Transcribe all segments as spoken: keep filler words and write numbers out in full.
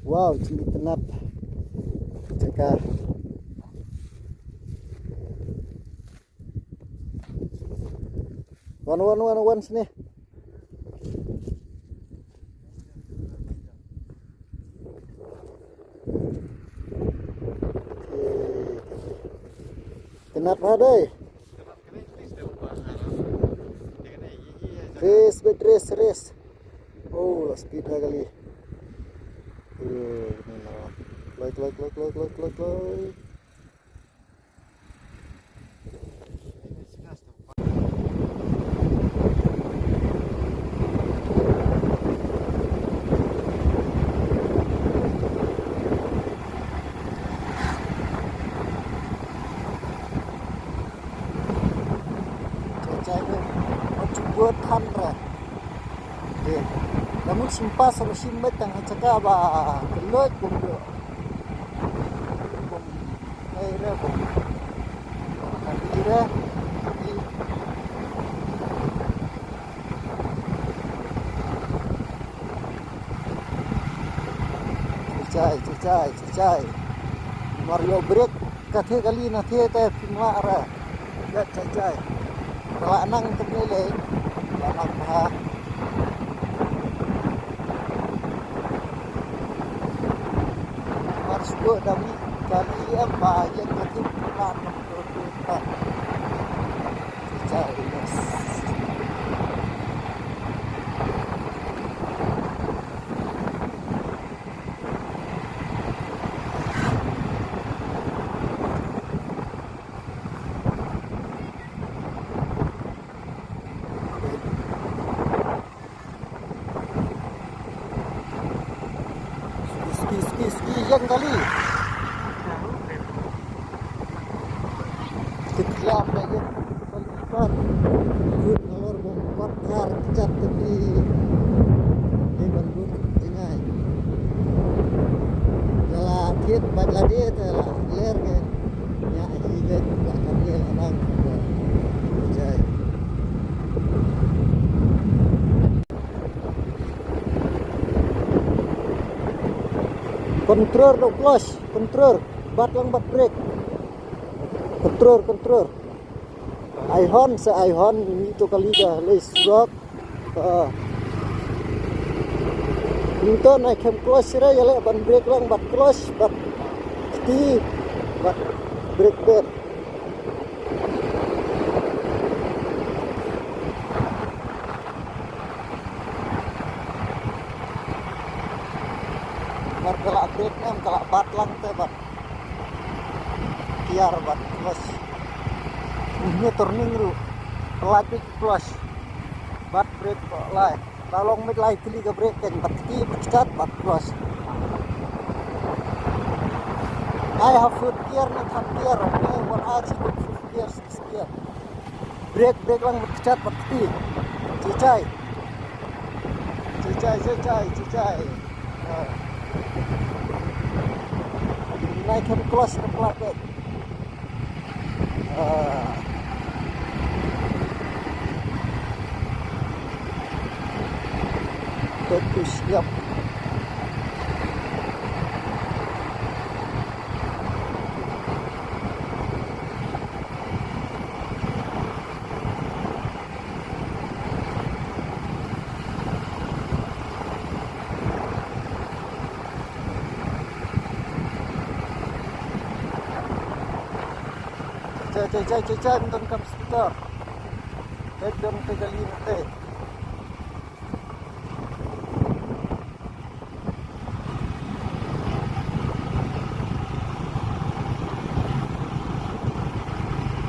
Wow, jingïatynnad. Jaka. Wan, wan, wan, wan sini. Tynnad ma dei. Race, bad race, race. Oh, la speed ha kali. Eh, ni la. Kloi, kloi, kloi. Jai jai, wat ju buh than re. Te da mut shim pass ruh shim beit tang ha jaka ba kylluid bym dei. Bym dei re bym. Kan dei re. Jai jai, jai jai. Mar ïoh brake ka thie kali na thie te phin wah re. Jai jai jai. Ka la nang te ngi lei. Ka la nang bha. Mar shuh da mih kali em ba ïeng ka thie ka la nang. Jai jai. Suki, suki, suki, ïeng kali. Kit lam da ïeng kali. Pat. Kut nalor bom pat kar chat tepi. Di ban but jingai. Lala kit bad lade te la ler ke. Nya hi ke la kan ye la nang. Jai. Control da clutch, control. Bat lang bat brake. Control, control. Ai hon se ai hon, ni to kali ka lei surok. Ah. Ni to nai khem clutch re, ïaleh ban brake lang bat clutch, bat kti, bat brake pad. Mar ka la brake em, ka la bat lang te bat. Tiar bat clutch. Une turning ruh. Lai pik clutch. Bat brake ba lai. La long met lai tylli ka brake kan bat kti, bat kjat, bat clutch. Ai ha fourth gear ne third gear, ne wan ai chi fifth gear, sixth gear. Brake, brake lang bat kjat bat kti. Chichai. Chichai, chichai, chichai. Ah. Nai khem clutch ka plat bek. Ah. Bek tu siap. Chai, chai, chai, chai, chai, mynta kam skuter. Te don te kali mynta.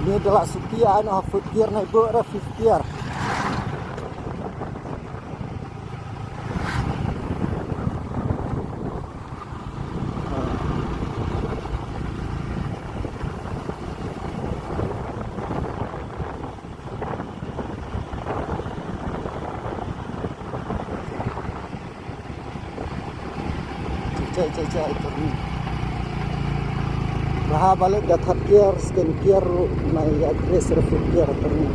Ni da la suki ai noh fourth gear nai buh da fifth gear. Chai, chai, chai, turning. Raha balik da third gear, second gear, na ya aggressive gear, turning.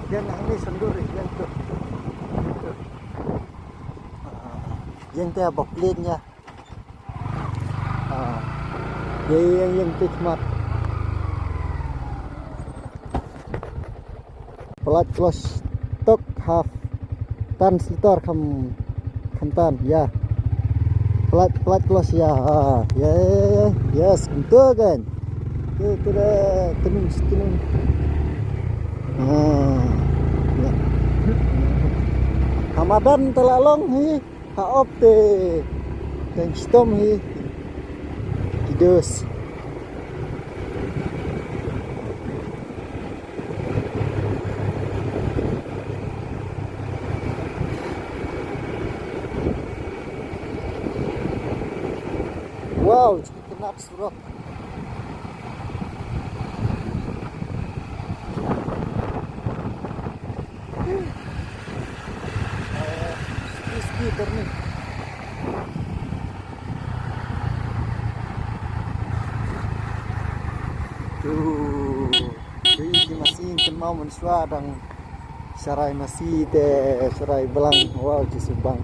Ïeng hangne sha ndur, ïeng tu. Ïeng tu. Ah, ïeng te ba plane ïa. Ah, ïeng, ïeng, ïeng te khmat. Pynlait clutch tok half. Tan slip tor kham, kham tan, ïa. Pynlait, pynlait clutch, ïa. Ah, ïa, ïa, ïa, ïa. Yes, kumto kan. Kumto, kumto, kumto, kumto. Ah, ïa. Ha madan te la long hi. Ha op te. Tang shitom hi. Ki dos. Wow, ki kynat surok. Eh, ski, ski turning. Tu, tu ki masi kynmaw mynshuwa dang sharai masi te sharai blang, wow, ki subang.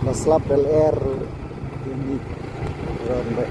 La slap bel air ini. Ron be.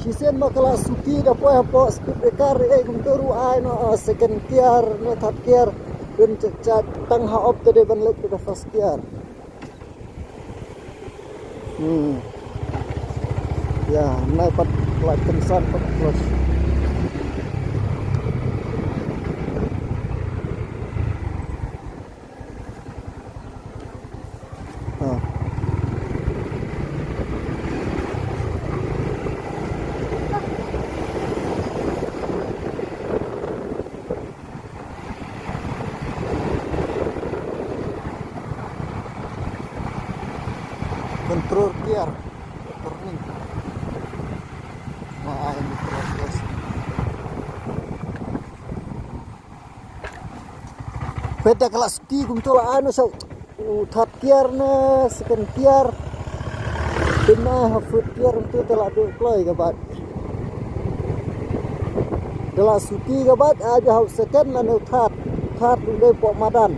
Shisien ma ka la suki da poi hapoh speed breaker, eh, kumto ruh ai noh, ah, second gear ne third gear. Dun chat chat tang ha op te dei ban leit da first gear. Hmm. Ïa, nai pat clutch, tension pat clutch. Ha. Control gear, turning. Nah, ini terus, terus. Peit da ka la suki kumto la ai noh sha u third gear ne second gear. Pynban ha fourth gear kumto te la duh kloi ka bike. Da la suki ka bike, ai ha u second lane u third. Third u dei poh madan.